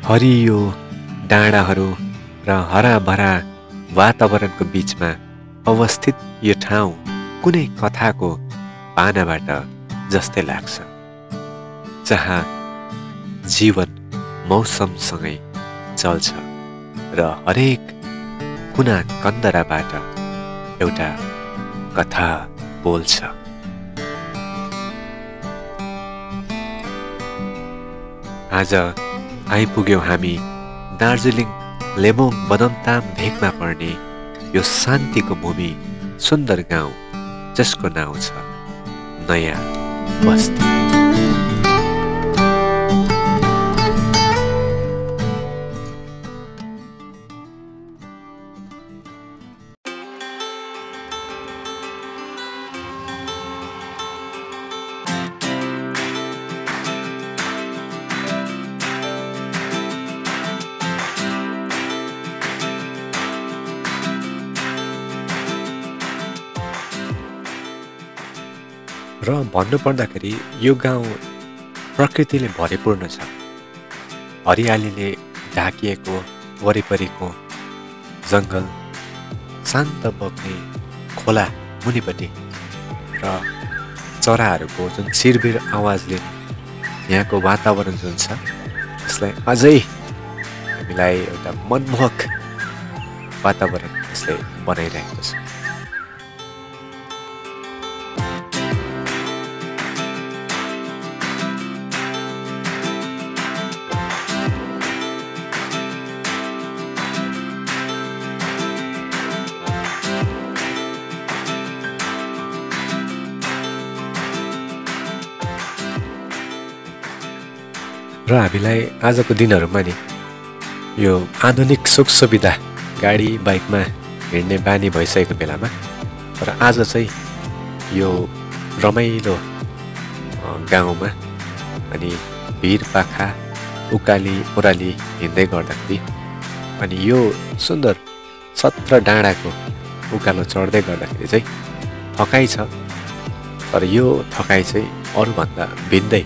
हरियो डाँडाहरू र हराभरा वातावरणको बीचमा अवस्थित यो ठाउँ कुनै कथाको पानाबाट जस्तै लाग्छ, जहाँ जीवन मौसमसँगै चल्छ र हरेक कुना कन्दराबाट एउटा कथा बोल्छ। आज आइपुग्यौँ हामी दार्जिलिङ लेबोङ बदमताम भेकमा पर्ने यो शान्तिको भूमि सुन्दर गाउँ, जसको नाउँ छ नयाँ बस्ती। र भन्नुपर्दाखेरि यो गाउँ प्रकृतिले भरिपूर्ण छ। हरियालीले ढाकिएको वरिपरिको जङ्गल, शान्त बग्ने खोला मुनिपट्टि र चराहरूको जुन चिरबिर आवाजले यहाँको वातावरण जुन छ त्यसलाई अझै हामीलाई एउटा मनमोहक वातावरण यसले बनाइरहेको छ। र हामीलाई आजको दिनहरूमा नि यो आधुनिक सुख सुविधा गाडी बाइकमा हिँड्ने बानी भइसकेको बेलामा र आज चाहिँ यो रमाइलो गाउँमा अनि भिर पाखा उकाली ओह्राली हिँड्दै गर्दाखेरि अनि यो सुन्दर 17 डाँडाको उकालो चढ्दै गर्दाखेरि चाहिँ थकाइ छ, तर यो थकाइ चाहिँ अरूभन्दा भिन्दै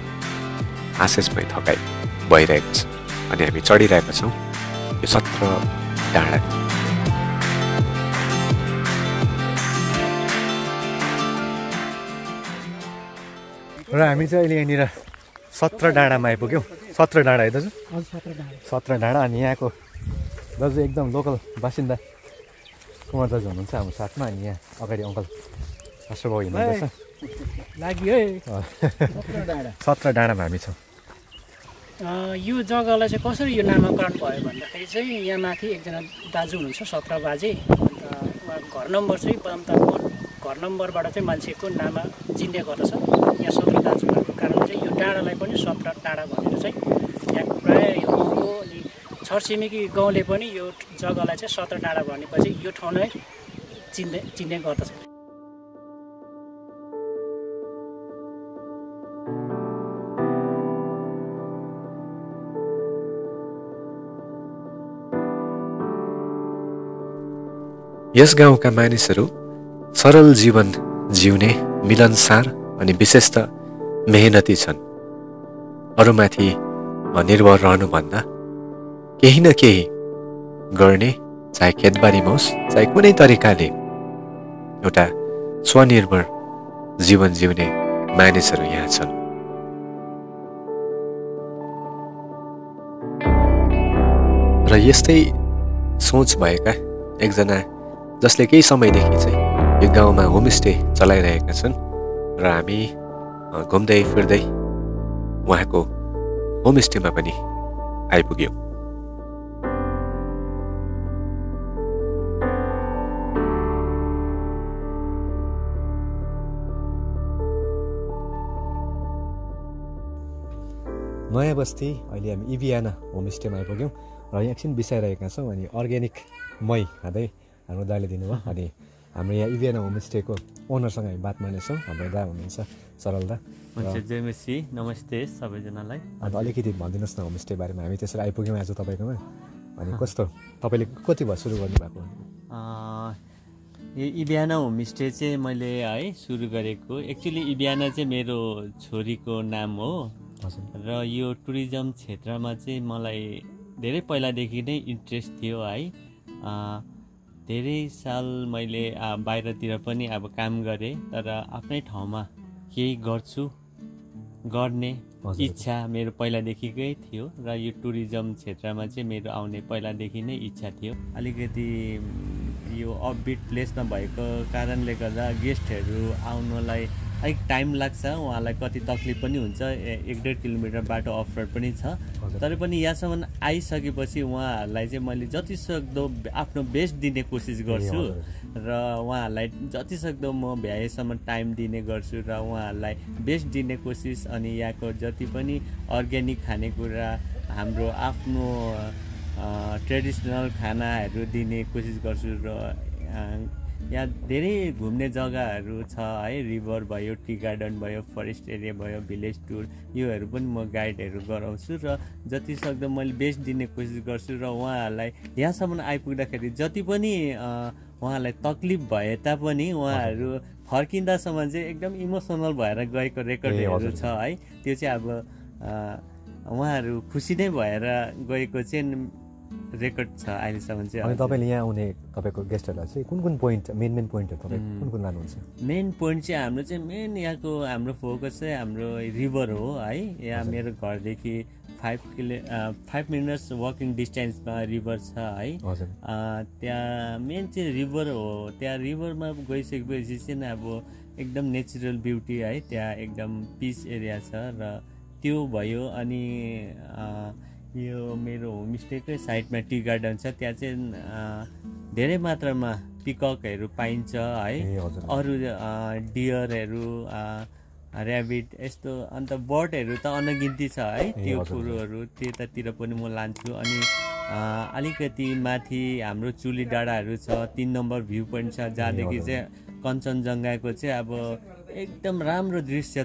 आशेषमय थकाइ भइरहेको छ। अनि हामी चढिरहेका छौँ यो 17 डाँडा। र हामी चाहिँ अहिले यहाँनिर 17 डाँडामा आइपुग्यौँ। 17 डाँडा है दाजु? 17 डाँडा। अनि यहाँको दाजु एकदम लोकल बासिन्दा कुमार दाजु हुनुहुन्छ हाम्रो साथमा। अनि यहाँ अगाडि अङ्कल आश्रबाउ हिँड्नुहुँदैछ। 17 डाँडामा हामी छौँ। यो जग्गालाई चाहिँ कसरी यो नामाकरण भयो भन्दाखेरि चाहिँ यहाँ माथि एकजना दाजु हुनुहुन्छ 17 बाजे, अन्त उहाँ घर नम्बर चाहिँ बदमतामको घर नम्बरबाट चाहिँ मान्छेको नाम चिन्ने गर्दछ। यहाँ 17 दाजु भएको कारण चाहिँ यो डाँडालाई पनि 17 डाँडा भनेर चाहिँ यहाँको प्रायः यो गाउँको अनि छरछिमेकी गाउँले पनि यो जग्गालाई चाहिँ 17 डाँडा भनेपछि यो ठाउँलाई चिन्ने गर्दछ। यस गाउँका मानिसहरू सरल जीवन जिउने, मिलनसार अनि विशेषतः मेहनती छन्। अरूमाथि निर्भर रहनुभन्दा केही न केही गर्ने, चाहे खेतबारीमा होस् चाहे कुनै तरिकाले एउटा स्वनिर्भर जीवन जिउने मानिसहरू यहाँ छन्। र यस्तै सोच भएका एकजना जसले केही समयदेखि चाहिँ यो गाउँमा होमस्टे चलाइरहेका छन् र हामी घुम्दै फिर्दै उहाँको होमस्टेमा पनि आइपुग्यौँ। नयाँ बस्ती अहिले हामी इभियाना होमस्टेमा आइपुग्यौँ र एकछिन बिसाइरहेका छौँ। अनि अर्ग्यानिक मही खाँदै हाम्रो दाले दिनुभयो। अनि हाम्रो यहाँ इभियाना होमस्टेको ओनरसँग हामी बात मार्नेछौँ। हाम्रो दा हुनुहुन्छ सरल दा। जयमसी, नमस्ते सबैजनालाई। अन्त अलिकति भनिदिनुहोस् न होमस्टे बारेमा। हामी त्यसरी आइपुग्यौँ आज तपाईँकोमा। अनि कस्तो, तपाईँले कति भयो सुरु गर्नुभएको? यो इभियाना होमस्टे चाहिँ मैले है सुरु गरेको। एक्चुअली इभियाना चाहिँ मेरो छोरीको नाम हो र यो टुरिज्म क्षेत्रमा चाहिँ मलाई धेरै पहिलादेखि नै इन्ट्रेस्ट थियो है। धेरै साल मैले बाहिरतिर पनि अब काम गरेँ, तर आफ्नै ठाउँमा केही गर्छु गर्ने इच्छा मेरो पहिलादेखिकै थियो र यो टुरिज्म क्षेत्रमा चाहिँ मेरो आउने पहिलादेखि नै इच्छा थियो। अलिकति यो अपबिट प्लेसमा भएको कारणले गर्दा गेस्टहरू आउनलाई अलिक टाइम लाग्छ, उहाँलाई कति तकलिफ पनि हुन्छ, 1-1.5 किलोमिटर बाटो अफरोड पनि छ। तर पनि यहाँसम्म आइसकेपछि उहाँहरूलाई चाहिँ मैले जतिसक्दो आफ्नो बेस्ट दिने कोसिस गर्छु र उहाँहरूलाई जतिसक्दो म भ्याएसम्म टाइम दिने गर्छु र उहाँहरूलाई बेस्ट दिने कोसिस। अनि यहाँको जति पनि अर्ग्यानिक खानेकुरा, हाम्रो आफ्नो ट्रेडिसनल खानाहरू दिने कोसिस गर्छु। र यहाँ धेरै घुम्ने जग्गाहरू छ है, रिभर भयो, टी गार्डन भयो, फरेस्ट एरिया भयो, भिलेज टुर, योहरू पनि म गाइडहरू गराउँछु र जतिसक्दो मैले बेस्ट दिने कोसिस गर्छु। र उहाँहरूलाई यहाँसम्म आइपुग्दाखेरि जति पनि उहाँलाई तकलिफ भए तापनि उहाँहरू फर्किँदासम्म चाहिँ एकदम इमोसनल भएर गएको रेकर्डहरू छ है। त्यो चाहिँ अब उहाँहरू खुसी नै भएर गएको चाहिँ रेकर्ड छ अहिलेसम्म चाहिँ। अनि तपाईँले यहाँ आउने तपाईँको गेस्टहरूलाई चाहिँ कुन कुन पोइन्ट, मेन पोइन्टहरू तपाईँ कुन कुन लानुहुन्छ? मेन पोइन्ट चाहिँ हाम्रो चाहिँ यहाँको हाम्रो फोकस चाहिँ हाम्रो रिभर हो है। यहाँ मेरो घरदेखि 5 मिनट्स वकिङ डिस्टेन्समा रिभर छ है। त्यहाँ मेन चाहिँ रिभर हो। त्यहाँ रिभरमा गइसकेपछि चाहिँ अब एकदम नेचुरल ब्युटी है, त्यहाँ एकदम पिस एरिया छ र त्यो भयो। अनि यो मेरो होमस्टेकै साइडमा टी गार्डन छ, त्यहाँ चाहिँ धेरै मात्रामा पिककहरू पाइन्छ है, अरू डियरहरू, ऱ्याबिट, यस्तो अन्त बर्डहरू त अनगिन्ती छ है। त्यो कुरोहरू त्यतातिर पनि म लान्छु। अनि अलिकति माथि हाम्रो चुली डाँडाहरू छ, 3 नम्बर भ्यू पोइन्ट छ, जहाँदेखि चाहिँ कञ्चनजङ्घाको चाहिँ अब एकदम राम्रो दृश्य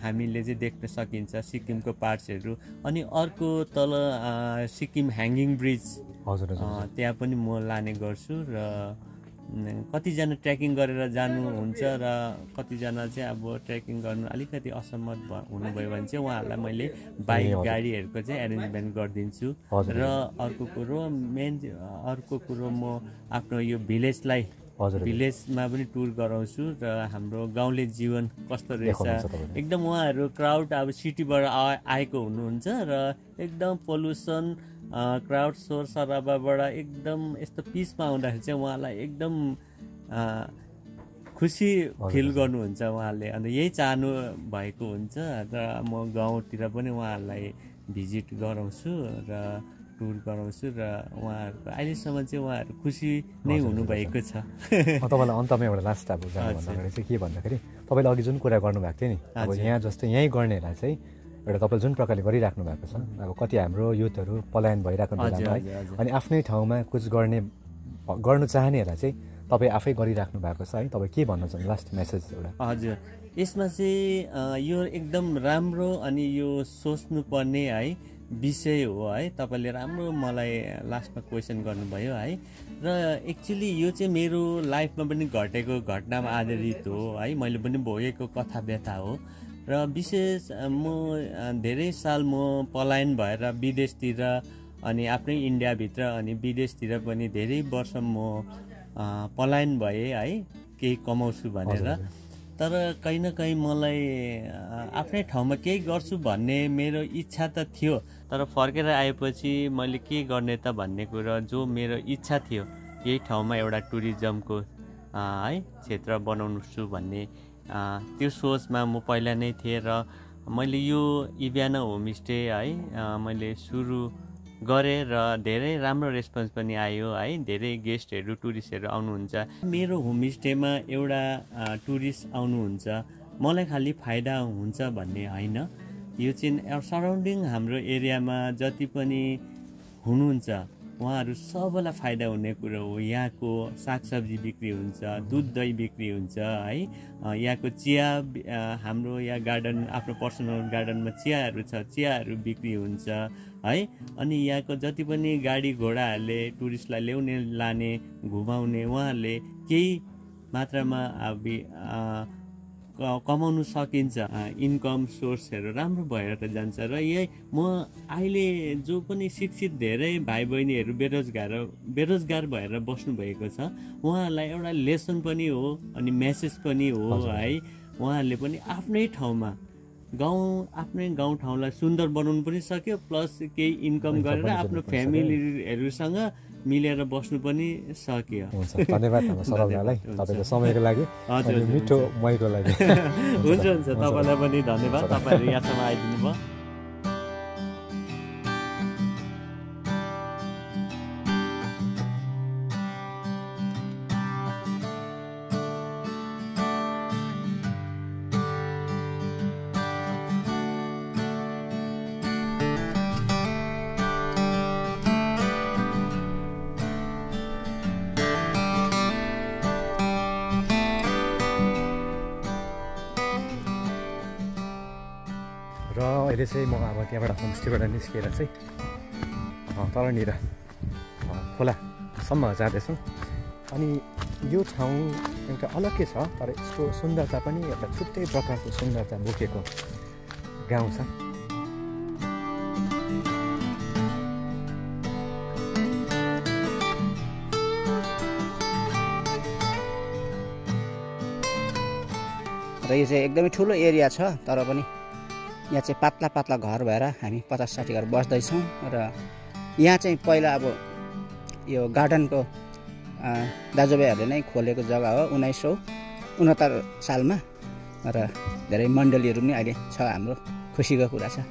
हामीले चाहिँ देख्न सकिन्छ, सिक्किमको पार्ट्सहरू। अनि अर्को तल सिक्किम ह्याङ्गिङ ब्रिज, त्यहाँ पनि म लाने गर्छु। र कतिजना ट्रेकिङ गरेर जानुहुन्छ र कतिजना चाहिँ अब ट्रेकिङ गर्नु अलिकति असम्मत हुनुभयो भने चाहिँ उहाँहरूलाई मैले बाइक गाडीहरूको चाहिँ एरेन्जमेन्ट गरिदिन्छु। र अर्को कुरो म आफ्नो यो भिलेजमा पनि टुर गराउँछु र हाम्रो गाउँले जीवन कस्तो रहेछ। एकदम उहाँहरू क्राउड अब सिटीबाट आएको हुनुहुन्छ र एकदम पोल्युसन, क्राउड सोर सराबाबाट एकदम यस्तो पिसमा आउँदाखेरि चाहिँ उहाँलाई एकदम खुसी फिल गर्नुहुन्छ उहाँले। अन्त यही चाहनु भएको हुन्छ र म गाउँतिर पनि उहाँहरूलाई भिजिट गराउँछु र टुर गराउँछु र उहाँहरूको अहिलेसम्म चाहिँ उहाँहरू खुसी नै हुनुभएको छ। तपाईँलाई अन्तमा एउटा लास्ट अब भन्दाखेरि चाहिँ के भन्दाखेरि तपाईँले अघि जुन कुरा गर्नुभएको थियो नि, अब यहाँ जस्तै यहीँ गर्नेलाई चाहिँ एउटा तपाईँले जुन प्रकारले गरिराख्नु भएको छ, अब कति हाम्रो युथहरू पलायन भइरहेको बेलामा है, अनि आफ्नै ठाउँमा कुछ गर्नु चाहनेहरूलाई चाहिँ तपाईँ आफै गरिराख्नु भएको छ है, तपाईँ के भन्न चाहनुहुन्छ लास्ट मेसेज एउटा? हजुर, यसमा चाहिँ यो एकदम राम्रो अनि यो सोच्नुपर्ने है विषय हो है। तपाईँले राम्रो मलाई लास्टमा क्वेसन गर्नुभयो है। र एक्चुअली यो चाहिँ मेरो लाइफमा पनि घटेको घटनामा आधारित हो है, मैले पनि भोगेको कथा व्यथा हो। र विशेष म धेरै साल म पलायन भएर विदेशतिर अनि आफ्नै इन्डियाभित्र अनि विदेशतिर पनि धेरै वर्ष म पलायन भएँ है, केही कमाउँछु भनेर। तर कहीँ न कहीँ मलाई आफ्नै ठाउँमा केही गर्छु भन्ने मेरो इच्छा त थियो, तर फर्केर आएपछि मैले के गर्ने त भन्ने कुरा जो मेरो इच्छा थियो, यही ठाउँमा एउटा टुरिज्मको है क्षेत्र बनाउनु छु भन्ने त्यो सोचमा म पहिला नै थिएँ। र मैले यो इबियाना होमस्टे है मैले सुरु गरेँ र धेरै राम्रो रेस्पोन्स पनि आयो है। धेरै गेस्टहरू, टुरिस्टहरू आउनुहुन्छ मेरो होमस्टेमा। एउटा टुरिस्ट आउनुहुन्छ, मलाई खालि फाइदा हुन्छ भन्ने होइन, यो चाहिँ सराउन्डिङ हाम्रो एरियामा जति पनि हुनुहुन्छ उहाँहरू सबैलाई फाइदा हुने कुरो हो। यहाँको सागसब्जी बिक्री हुन्छ, दुध दही बिक्री हुन्छ है, यहाँको चिया, हाम्रो यहाँ गार्डन, आफ्नो पर्सनल गार्डनमा चियाहरू छ, चियाहरू बिक्री हुन्छ है। अनि यहाँको जति पनि गाडी घोडाहरूले टुरिस्टलाई ल्याउने लाने घुमाउने, उहाँहरूले केही मात्रामा अब कमाउनु सकिन्छ, इन्कम सोर्सहरू राम्रो भएर जान्छ। र यही म अहिले जो पनि शिक्षित धेरै भाइ बहिनीहरू बेरोजगार भएर बस्नुभएको छ उहाँहरूलाई एउटा लेसन पनि हो अनि मेसेज पनि हो है। उहाँहरूले पनि आफ्नै ठाउँमा आफ्नै गाउँठाउँलाई सुन्दर बनाउनु पनि सक्यो, प्लस केही इन्कम गरेर आफ्नो फ्यामिलीहरूसँग मिलेर बस्नु पनि सक्यो। हुन्छ, धन्यवाद सरललाई तपाईँको समयको लागि, मिठो महीको लागि। हुन्छ हुन्छ, तपाईँलाई पनि धन्यवाद, तपाईँहरू यहाँसम्म आइदिनु भयो। र अहिले चाहिँ म अब त्यहाँबाट होमस्टेबाट निस्किएर चाहिँ तलनिर खोलासम्म जाँदैछु। अनि यो ठाउँ एउटा अलग्गै छ, तर यसको सुन्दरता पनि एउटा छुट्टै प्रकारको सुन्दरता बोकेको गाउँ छ। र यो चाहिँ एकदमै ठुलो एरिया छ, तर पनि यहाँ चाहिँ पातला पातला घर भएर हामी 50-60 घर बस्दैछौँ। र यहाँ चाहिँ पहिला अब यो गार्डनको दाजुभाइहरूले नै खोलेको जग्गा हो 1969 सालमा। र धेरै मण्डलीहरू पनि अहिले छ, हाम्रो खुसीको कुरा छ।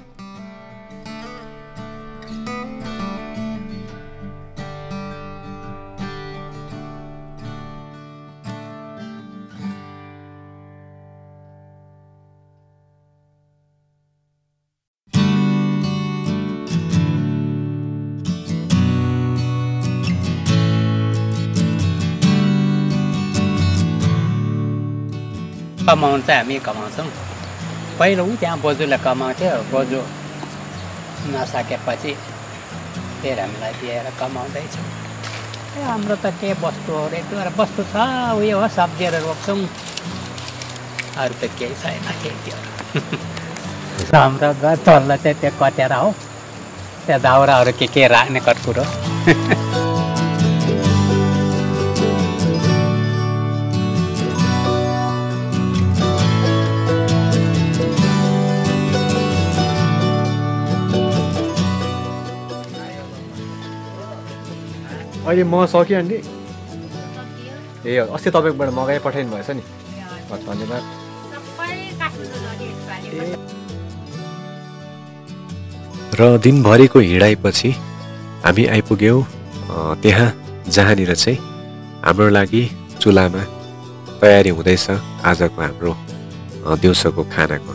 कमाउनु चाहिँ हामी कमाउँछौँ। पहिलो त्यहाँ बोजूले कमाउँथ्यो, बोजू नसकेपछि फेरि हामीलाई दिएर कमाउँदैछौँ। हाम्रो त के वस्तु हो रे, वस्तु छ उयो हो, सब्जीहरू रोप्छौँ, अरू त केही छैन खेतीहरू। हाम्रो तल्लो चाहिँ त्यो कटेरा हो, त्यो दाउराहरू के राख्ने कटकुरो। अहिले म सकियो आन्टी? ए अस्ति तपाईँकोबाट मगाइ पठाइनु भएछ नि, धन्यवाद। र दिनभरिको हिँडाइपछि हामी आइपुग्यौँ त्यहाँ जहाँनिर चाहिँ हाम्रो लागि चुलामा तयारी हुँदैछ आजको हाम्रो दिउँसोको खानाको।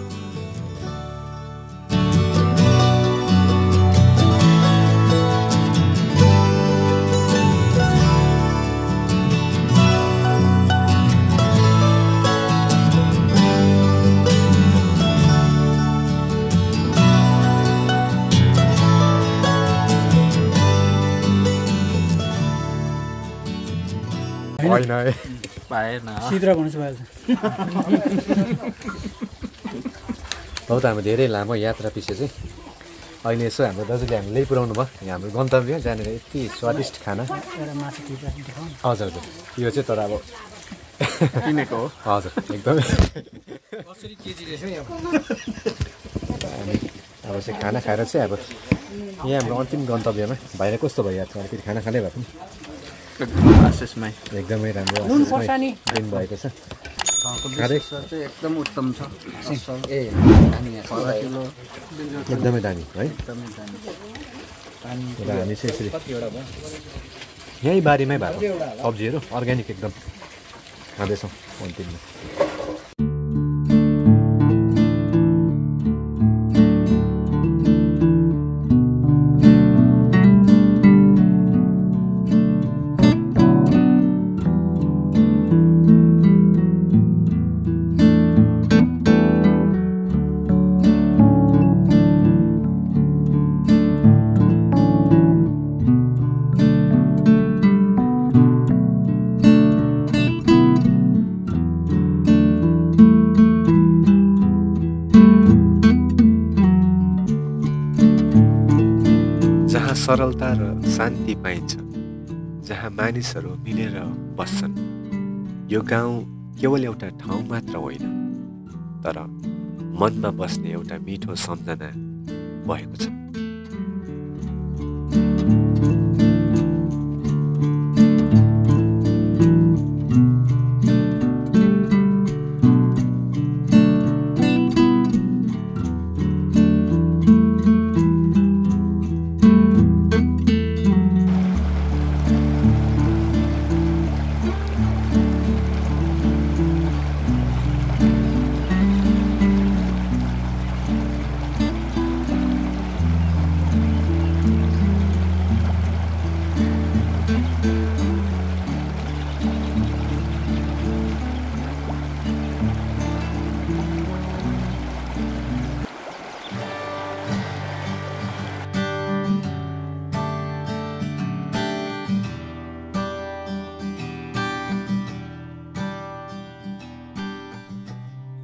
त हाम्रो धेरै लामो यात्रा पछि चाहिँ अहिले यसो हाम्रो दाजुले हामी ल्याइपुऱ्याउनु भयो यहाँ हाम्रो गन्तव्य, जहाँनिर यति स्वादिष्ट खाना। हजुर हजुर, यो चाहिँ तर अब किनेको हो। हजुर एकदमै। अब चाहिँ खाना खाएर चाहिँ अब यहाँ हाम्रो अन्तिम गन्तव्यमा भाइले कस्तो भयो यात्रा? फेरि खाना खाँदै भए पनि एकदमै राम्रो दिन भएको छ। एकदम उत्तम छ, एकदमै दामी है। र हामी चाहिँ यसरी यहीँ बारीमै भएको सब्जीहरू अर्ग्यानिक एकदम खाँदैछौँ अन्तिममा। सरलता र शान्ति पाइन्छ, जहाँ मानिसहरू मिलेर बस्छन्। यो गाउँ केवल एउटा ठाउँ मात्र होइन, तर मनमा बस्ने एउटा मिठो सम्झना भएको छ।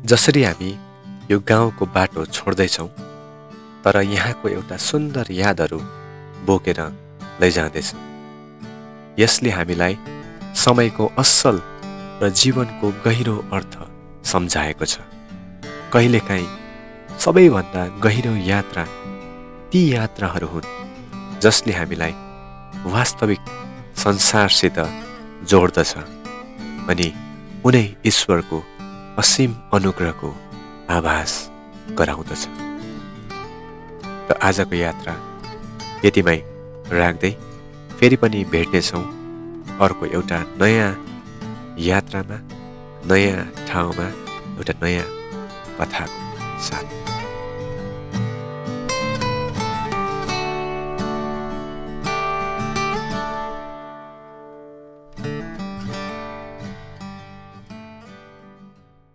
जसरी हामी यो गाउँको बाटो छोड्दैछौँ, तर यहाँको एउटा सुन्दर यादहरू बोकेर लैजाँदैछौँ। यसले हामीलाई समयको असल र जीवनको गहिरो अर्थ सम्झाएको छ। कहिलेकाहीँ सबैभन्दा गहिरो यात्रा ती यात्राहरू हुन् जसले हामीलाई वास्तविक संसारसित जोड्दछ अनि उनै ईश्वरको असीम अनुग्रहको आभास गराउँदछ। र आजको यात्रा यतिमै राख्दै फेरि पनि भेट्नेछौँ अर्को एउटा नयाँ यात्रामा, नयाँ ठाउँमा, एउटा नयाँ कथाको साथ।